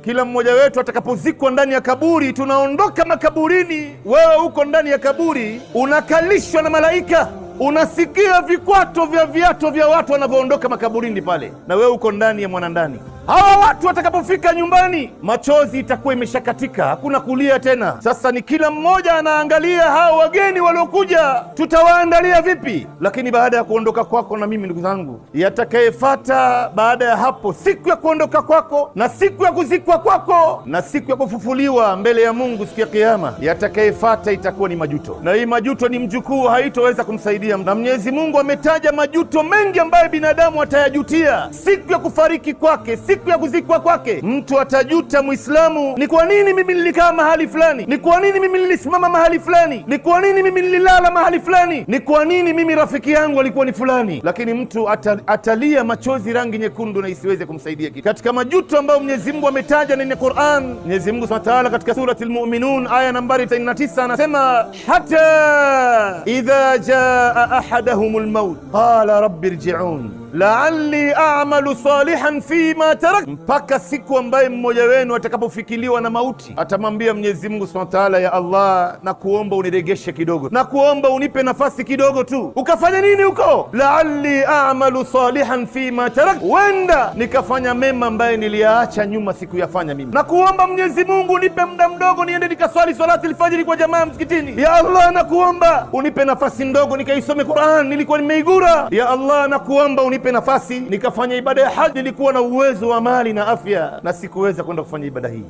Kila mmoja wetu atakapozikwa ndani ya kaburi, tunaondoka makaburini, wewe uko ndani ya kaburi, unakalishwa na malaika, unasikia vikwato vya viato vya watu wanavyoondoka makaburini pale, na wewe uko ndani ya mwanandani. Hawa watu watakapofika nyumbani, machozi itakuwa imeshakatika, hakuna kulia tena. Sasa ni kila mmoja anaangalia hawa wageni waliokuja, tutawaandalia vipi? Lakini baada ya kuondoka kwako na mimi, ndugu zangu, yatakayefata baada ya hapo, siku ya kuondoka kwako na siku ya kuzikwa kwako na siku ya kufufuliwa mbele ya Mungu siku ya Kiyama, yatakayefata itakuwa ni majuto, na hii majuto ni mjukuu, haitoweza kumsaidia. Na Mwenyezi Mungu ametaja majuto mengi ambayo binadamu atayajutia siku ya kufariki kwake, siku ya kuzikwa kwake. Mtu atajuta, Muislamu, ni kwa nini mimi nilikaa mahali fulani? Ni kwa nini mimi nilisimama mahali fulani? Ni kwa nini mimi nililala mahali fulani? Ni kwa nini mimi rafiki yangu alikuwa ni fulani? Lakini mtu atalia machozi rangi nyekundu na isiweze kumsaidia kitu. Katika majuto ambayo Mwenyezi Mungu ametaja ndani ya Qur'an, Mwenyezi Mungu Subhanahu wa Ta'ala katika surati Al-Mu'minun aya nambari 99 anasema, hata idha jaa ahadahumul maut qala rabbi irji'un la'alli a'malu salihan fima tarak, mpaka siku ambaye mmoja wenu atakapofikiliwa na mauti atamwambia Mwenyezi Mungu Subhanahu wa Ta'ala, ya Allah, na kuomba uniregeshe kidogo, na kuomba unipe nafasi kidogo tu. Ukafanya nini huko? La'alli a'malu salihan fima tarak, wenda nikafanya mema ambaye niliyaacha nyuma sikuyafanya mimi. Na kuomba Mwenyezi Mungu unipe muda mdogo niende nikaswali salati alfajiri kwa jamaa msikitini. Ya Allah, na kuomba unipe nafasi ndogo nikaisome Qur'an, nilikuwa nimeigura. Ya Allah, na kuomba unipe nafasi nikafanya ibada ya haji, nilikuwa na uwezo wa mali na afya na sikuweza kwenda kufanya ibada hii.